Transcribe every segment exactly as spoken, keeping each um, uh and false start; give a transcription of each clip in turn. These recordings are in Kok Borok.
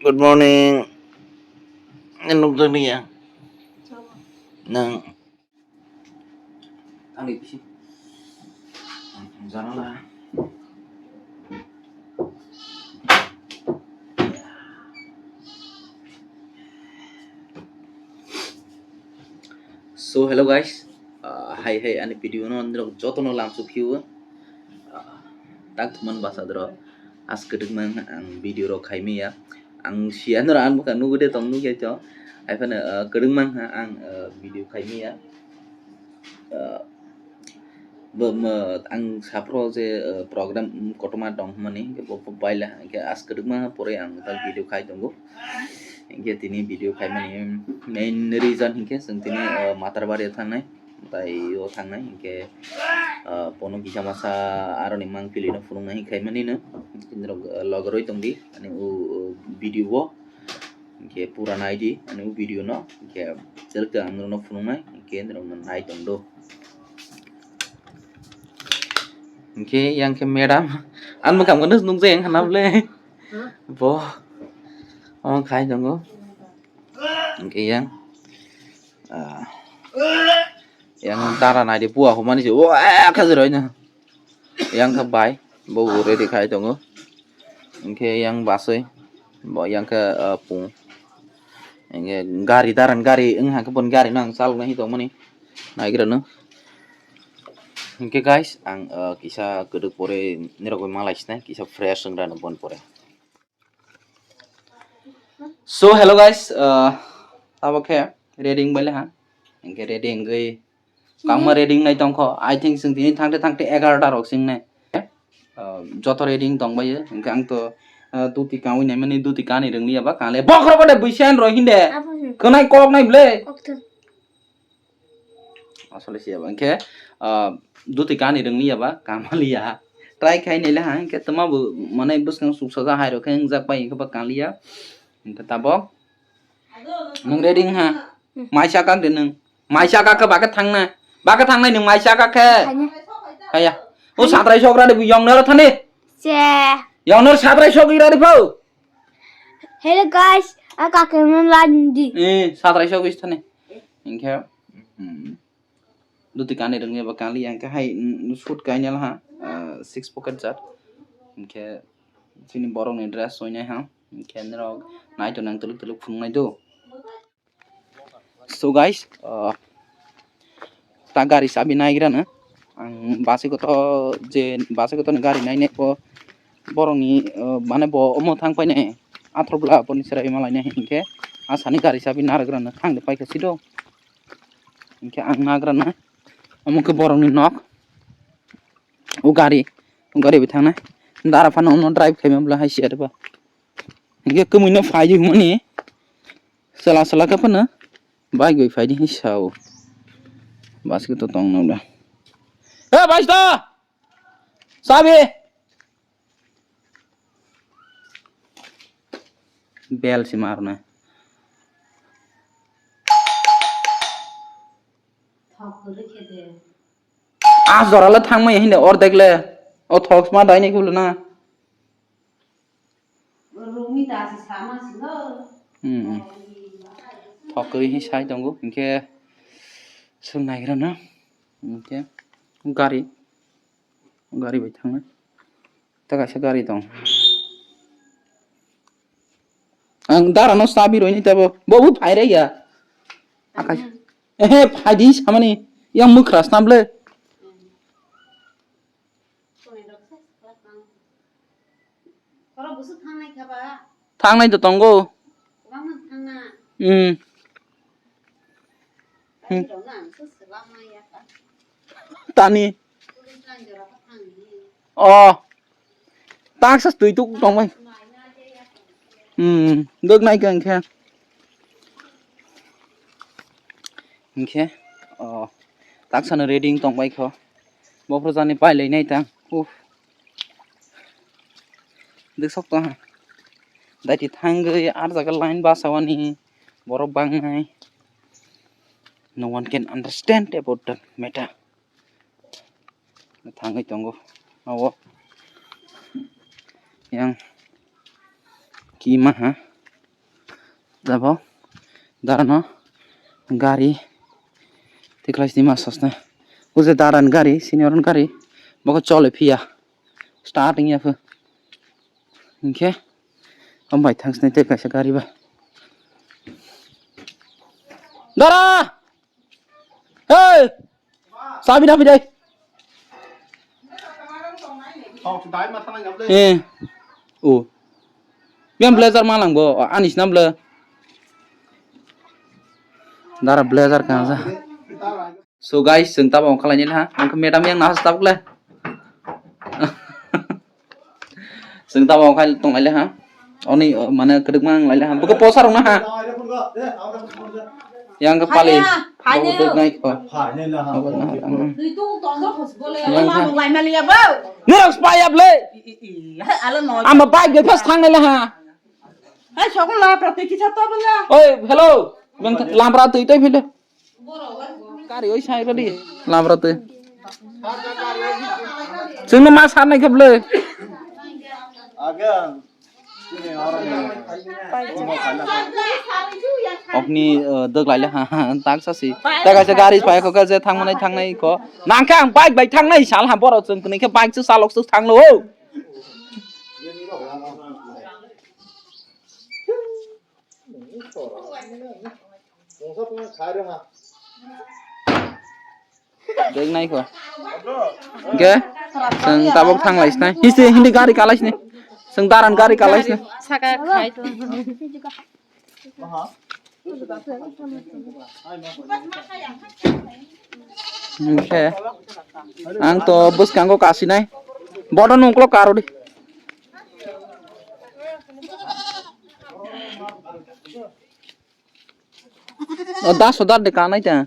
Good morning. Nukjakliya. Nang. Ani bisi. Janala. So hello guys, ah, hai hai ani video no nirok joto no lamsuk phiyo, ah, tak thuman basa doro as kwdwkma ang video rok khai maya, ang siya noro ang bwkha nugo de tong nugya to, hai phano, ah, kwdwkma ang, ah, video khai maya, ah, Bo, mo, ang saphro je, eh, program, mm, kotorma tong hwnmani, hwnkhe bo, bo baila, hwnkhe as kwdwkma pore ang ta video khai tongo. Hwnkhe tini video khaimani main reason hwnkhe chwng tini, eh, Matarbari o thangnai, tai o thangnai, hwnkhe, eh, bono kisa masa aroni mangpili no phunuknai hwnkhe manino, tini rok, eh, logoroi tongdi, ani o, o video o, hwnkhe pura naidi, ani o video no, hwnkhe telkhe ang norokno phunuknai, hwnkhe norok nai tongdo. Hwnkhe yang khe madam. Ang bwkha mano nukjai ang hana bwle. Bo. Omo khai tongo. Hwnkhe yang. Ah. Yang dara naidi bua humani se. Wa kha jero ino. Yang kha bai. Bo ready khai tongo. Hwnkhe yang basui. Bo yang kha, ah, pung. Hwnkhe gari daran gari wng ha khe boni gari no ang chaloknai tongmani. Naigra no. Hwnkhe guys, ang, ah, kisa kwdwk pore nirok bai malai sinai, kisa fresh wng rano bon pore. So, hello guys, ah, abo khe ready wng bai le ha. Hwnkhe ready wngwi kangma ready wngnai tongkho. I think chwng tini thangte thangte egarota rok se wngnai. Ah, joto ready wng tongbaio. Hwnkhe ang to, ah, duti kanwi naimani duti kani rwngli aba kanle. Bokhorok de buisan rw hinde. Abo se. Khwnai kok nai ble. Kok thwng. Asole se aba. Hwnkhe, ah, duti kani rwngli aba kamaliya. Try khai naile ha. Hwnkhe tama bo mane bwskang suksa ja hai rok khe wngjak bai hwnkhe ba kanliya. Hwnkhe tabok. Nwng ready wng ha? Hmm. Maisa kak de nwng. Maisa kak khe bakhe thangna. Bakhe thangnai nwng maisa kak khe. Thangna. Kaya. O satrai sokra de bu yong nero thani. Se. Yong nero satrai sokra de phau. Hello guys, a kak nwng la di. Eh, satrai sokra thani. Hwnkhe, hmm. Duti kani rwngya ba kali yang khe hai, mm, shoot kainal ha. Ah, six pocket jat. Hwnkhe chini borok ni dress soinai ha. Hwnkhe norok nai to nang twlwk twlwk phunuknai do. So guys, uh, ta gari chabi naigra no. Ang basi koto je basi koto ni gari nainai bo borok ni, uh, mane bo omo thang painai athor bwla boni chwrai malainai hinkhe asani gari chabi narwkra no thang de paikha sido. Hinkhe ang nagra no omo khe borok ni nok. O gari, o gari bai thangnai. Dara phano omo drive khaima bwla hai siya de ba. Hinkhe kwmwi no phai di hwnmani. Chwla chwla khe phano bike bai phai di hinwi sa-o. Basket o tong nang da. He, baisto! Chabi! Bel se ma rwnai. Ah, jora le thangmaya hinde ordek le. O thok ma dai ni kulo na. Rumi ta si sama si lo. Hmm. Thok kri hi sai tongo, hinkhe sung naigra na. Hinkhe gari, gari bai thangnai. Ta kaisa gari tong. Ang dara no sabi roi ni tabo. Bo bo phai re ya. Akai. Ehe, phai di samani. Yang mukra snam le. Thangnai do tongo. Hmm. Hmm. Tani. Oh. Taksa twi tuk tongbai. Hmm, dok nai khe hinkhe. Hinkhe, oh, taksa no ready tongbai kho. Bophro jani pai lai nai tang. Uff. Dok sok tong ha. Daiti thangwi ar jaga line basa wani borok bangnai. No one can understand about that matter. Thangwi tongo. Abo yang kima ha. Jabo. Darano gari. Tikhlai sini ma sosne. Uje daran gari, senior gari. Boko chole phiya. Start wngya pho. Hinkhe. Ambai thangsne tei kaisa gari ba. Dara! Hey! Sabi na pidai. Eh. O. Biang blazer malang bo. Anis nam bla. Dara blazer kansa. So guys, chwng tabok wngkha lainai ha. Ang khe madam yang nahas tabok le. Chwng tabok wngkha tong laile ha. Oni, o, mane kwdwkma wng laile ha. Bwkhe posa rwna ha. Yang khe pali. Phai na, phai na. Bwkhe nai kho. Twi tu tong do khos bole. Yang khe. Lamung lai mali ya bo. Nirok spayap le. I, i, i. Hai, alo no. Ama bike de pas thang laile ha. Hai, sokol la prati kisa to bole. Oi, hello. Bang lamra twi twi phile. Kari oi sai rodi. Lamra twi. Chwngno ma sarnai khe bwle. Okni, uh, dwk laile ha, ha, tak sasi. Tak kaisa gari phai kho khe thangmani thangnai kho. Nang khe ang bike bai thangnai sal ha borok chwng kwnwi khe bike se salok se thanglo. Dek nai kho. Ge? Seng tabok thang lai sinai. Hisi hindi gari kalai sinai. Seng daran gari kalai sinai. Saka khai. Oke. Ang to bus kanggo kasinai. Bodo nungklo karo di. O, das hodar de kanai ta.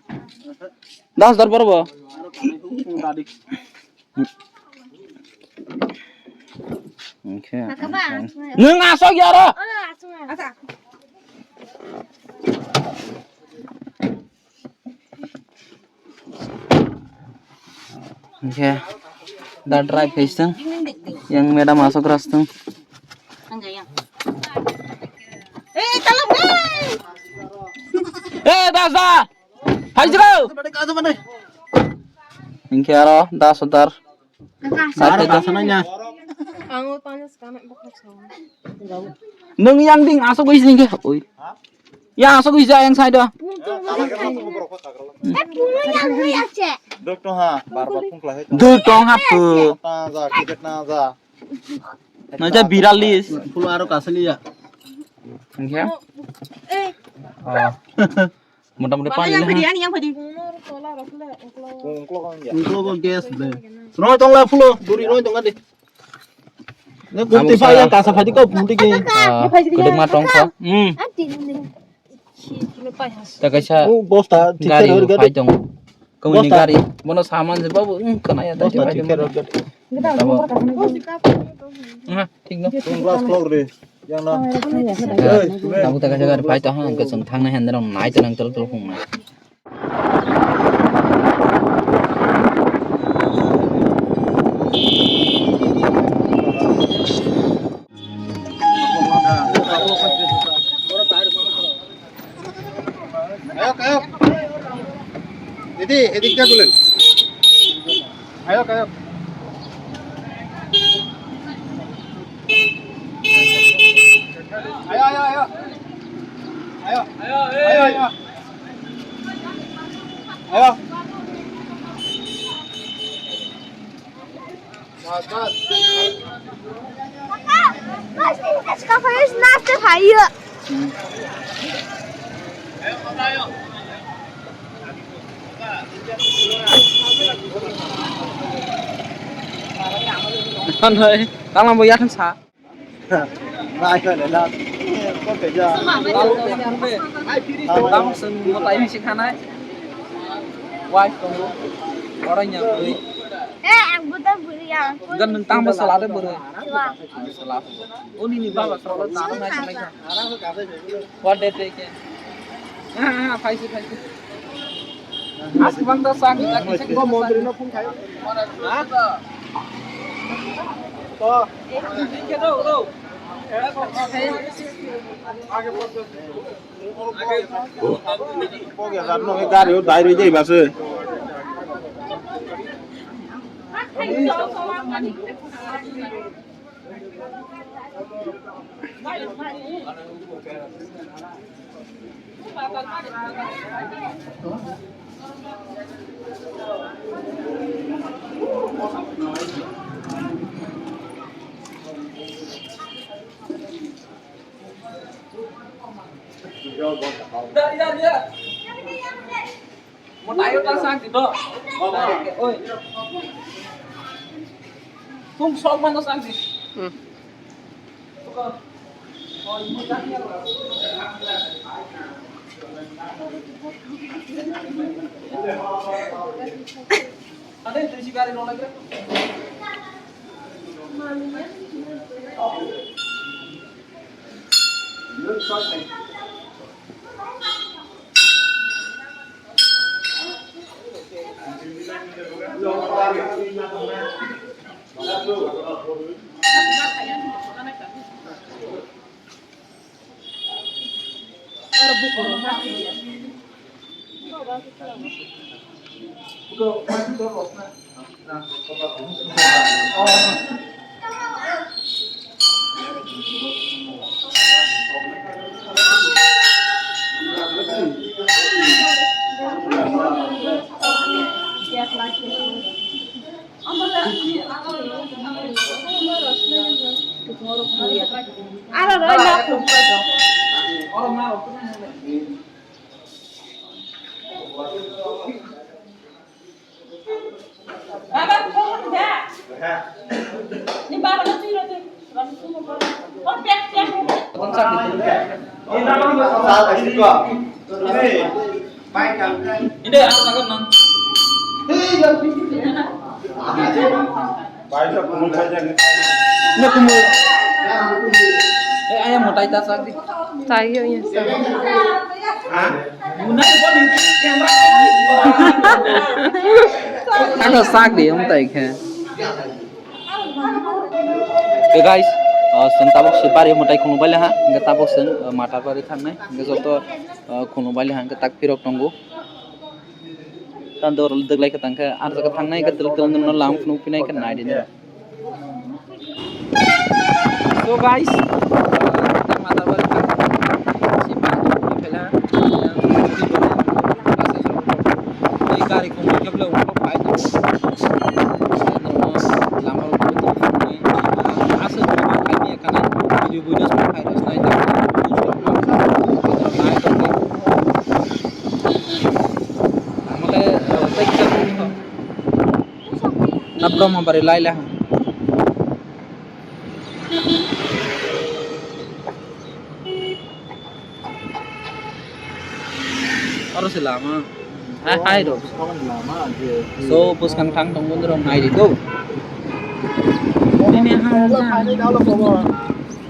Das hodar borbo. Oke. Nwng asok yaro. Oke. Da drive haisung. Yang madam asok rastung. Eh, das da. Phaijro. Hinkhe aro das hodar. Aro das nanya. Nwng yang ding asok oi sini ke. Oi. Ya asok oi ja yang side. Duk tong ha, bar bar phung khlai hai tong. Duk tong ha pu. Na ja, cricket na ja. Na ja biralis. Phulo aro kasali ya. Hinkhe. Oh. Mota moti pani yang phadi, yang phadi. Ungklo ko gas ble. Roi tong la phulo, duri roi tong ade. Ne gumti phai yang kasa phadi ko gumti ke. Kedek ma tong kho. Hmm. Ta kaisa. Bosta thik gari thik phai tong. Kawini gari. Bono saman je babu, hmm, kana ya ta. Bosta thik phai tong. Tamo. Aha, thik no. Glass floor de. Yang na. Tabuk ta kaisa gari phai tong, hwnkhe chwng thangnai hwnwi rok nai tongo tol tol hwnwi. Ayo, ayo. Didi, edik dia gulen. Ayo, ayo. Ayo, ayo, ayo. Ayo. Ayo, ayo. Ayo. Tang lambo ya thansa. Nai kha le na. Ko te ja. Tamo sung mo tai mi sikhanai. Wife tongo. Orang yang beri. Eh, ang buta beri ya. Gan nung tamo salade beri. Wah. Salade. Oni ni baba salade tamo nai nai. What did they can? Ah, ah, phaisi, phaisi. As bang da sang, kita kisa kisa. Ko mondri no phung khai. Ha? Ko. Ke do, do. Gari o dai roi jai base. Mo tayo ta sang di do. Oi. Tung sok mano sang di. Hmm. Ade, tuh si gari nolak ya. Inde, ang takut nang. Nya kumu. Eh, ayam mau taita sakti. Tayo ya. Guna ko ni. Ano sakti, ang tai khe. Hey guys, uh, sen tabok se bari mo tai khunu bali ha, hingke tabok sen, uh, mata bari thangnai, hingke joto, uh, khunu bali ha, hingke tak pirok tongo. Tando rwlwk dwklai khe tangkhe, ar jaga thangnai khe twlwk twlwk no lam phunuk phinai khe nai di nai. So guys, tang mata bari tang si ma tu phela, ei gari kong khe bla ungkho phai tu. Lama rok phunuk phinai, aswk phai ni kana video video phai rw nai ta. Ang le, eh, tei kisa tong kho. Nabro ma bari lai lai ha. Oro se lama. Hai, hai, ro. So, buskang thang tong bondro nai di do. Ini ha.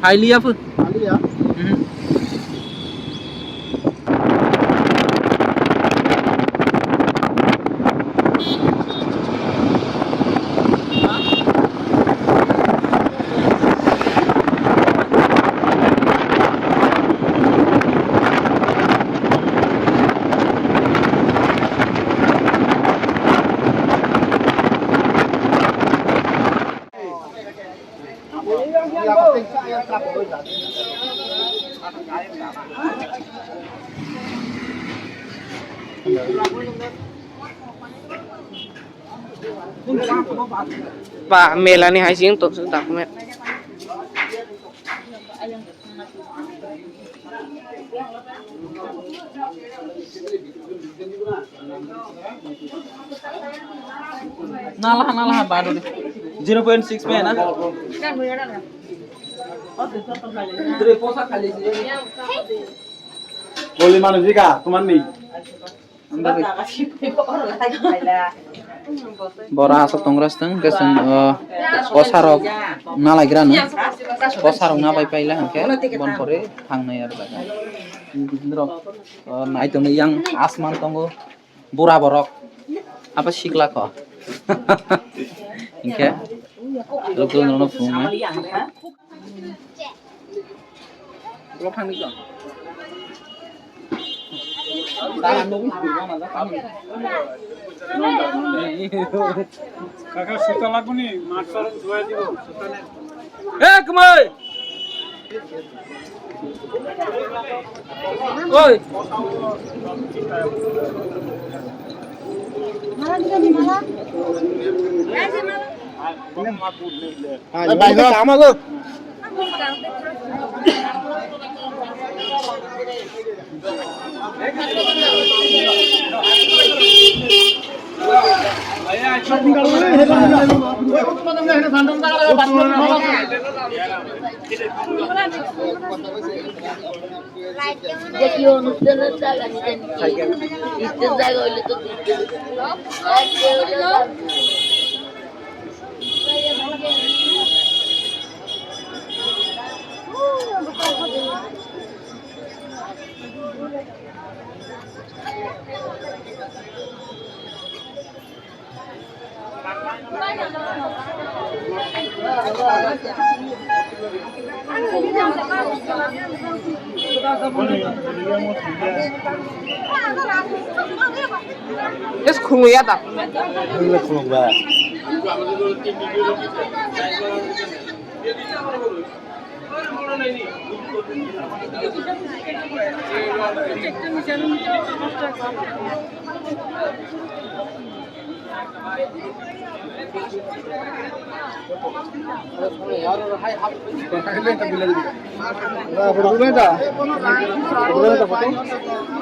Hai liya fu. Hai liya. Mhm. Ba, mela ni hai sing tong sing tak me. Nalaha, nalaha, bado de. Zero point six pe na? Boli manu jika, tuman ni. Bora asok tongra steng, keseng, eh, kosarok nalaigra no. Kosarok nabai paila hingke, bon pore thangnai aro jaga. Norok, eh, nai tongwi yang asman tongo, bura borok. Apa sikla ko? Hingke, rok rok no phunuknai. Kaka, suta laguni, master jual dibo, suta ne. Eh, kemai. Oi. Hai, bai, bai, bai. জাতীয় অনুষ্ঠানের জায়গা নিতে নিতে ইজ্জত জায়গা হইলে তো দিতে। Es khulungya da. Khulungba.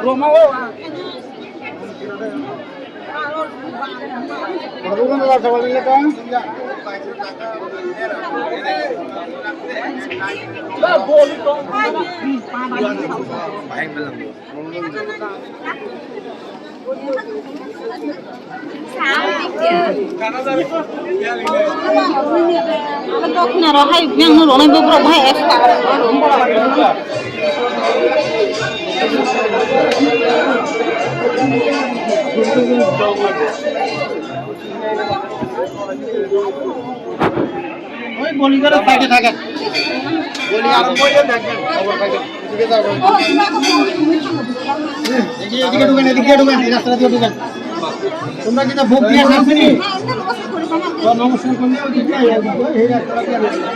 Roma. Naro hai yang nuro nai bobrok hai. Oi, boli karo side-এ থাকে। Boli arambo hoye, দেখবেন, খবর থাকে। এদিকে যাও, এদিকে, এদিকে ঢুকেন, এদিকে ঢুকেন, এই রাস্তা দিয়ে ঢুকেন। তোমরা কি তা ভোগ দিয়ে আসছো নি? বা নমস্কার করলে ওই দিকে, এই রাস্তা দিয়ে আসো।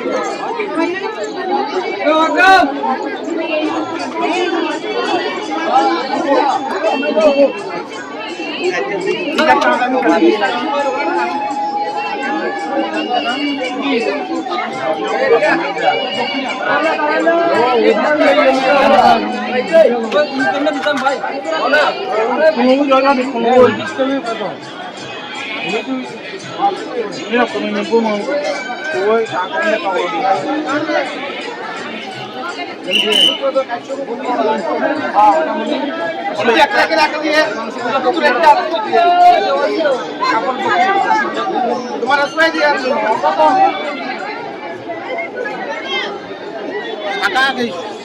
Saka ke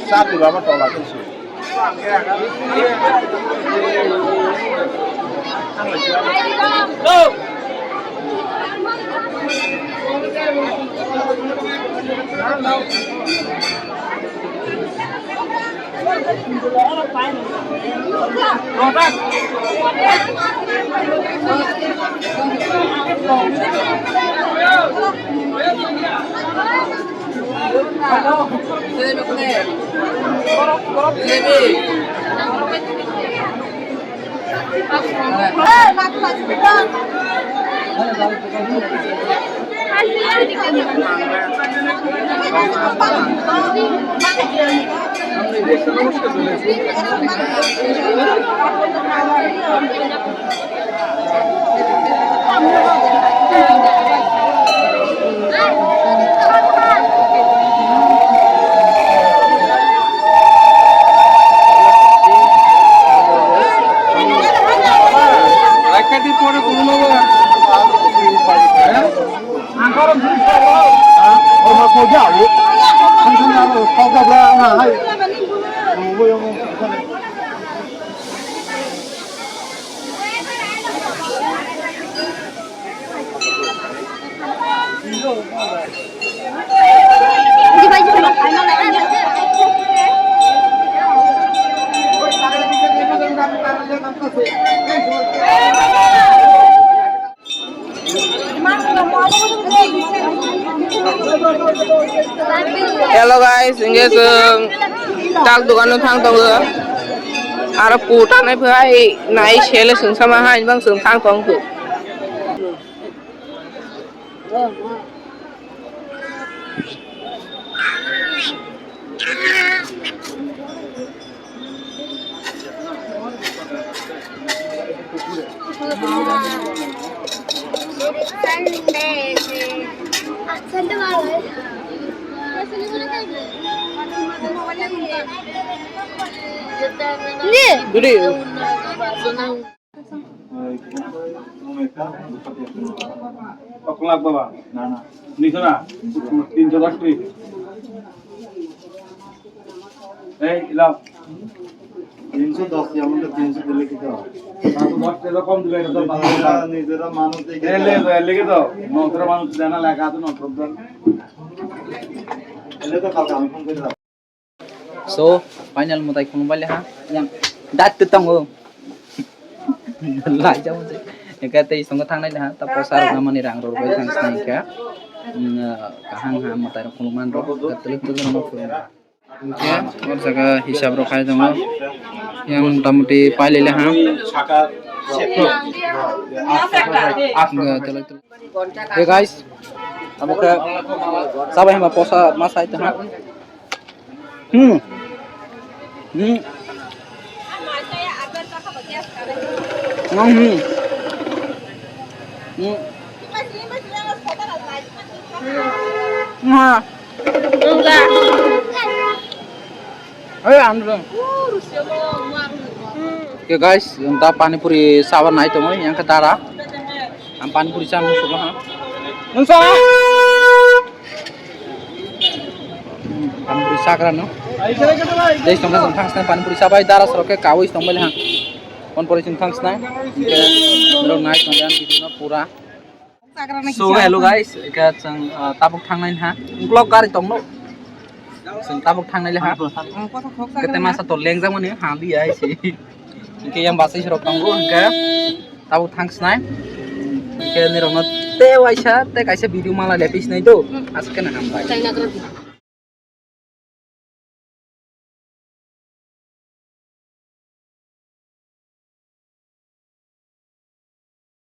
satu lama tolak itu. Hello guys, hingke chwng tak dogano thang tongo. Aro putanai phai nai sele chwng sama hai bang chwng thang tong kho. কত লাগবে বা? না, না। নিছো না? তিনশো দশ টাকা। এই, লাও। তিনশো দশ, এমন তো তিনশো দিলে কি তো? পাঁচশো দশ টাকা কম দিবে, এটা তো নিজেরা, নিজেরা মানুষ দেখে এ, লে, লে, লেগে তো। নতুন মানুষ দেয় না, লেখা আছে নতুন। এলে তো কালকে আমি ফোন করে দিলাম। So, final mwtai khulumbai le ha. Yang dat te tongo. Lai jamo se. Eka tei songo thangnai le ha. Ta posa rok namani rang rok bai thang sini kha. Kahang ha mwtai rok khulumani rok. Gatuluk tuluk rok khulum. Hingke o jaga hisab rok khai tongo. Yang motamuti pailele ha. Gatuluk tuluk. Hey guys, abo khe chabai hwnba posa ma sai tongha. Hmm. Hmm. Hmm, hmm. Hmm. Ha. Hey, ang dong. Okay guys, yang ta pani puri sabar nai tongo, yang khe dara. Ang pani puri sa musugo ha. Nungsa. Pani puri sagra no. Dei songna song thangsna pani puri sabai dara soroke kawi song bele ha. Kon pori song thangsna. Hingke norok nai song dan video no pura. So hello guys, eka chwng, ah, tabuk thangnai ha. Uklok gari tongno. Chwng tabuk thangnai le ha. Kete masa to lengjak mani ha li ai si. Hingke yang basi sirok tongo hingke. Tabuk thangsnai. Hingke nirokno te waisa te kaisa video mala lepisnai do. Aswk khe na hambai.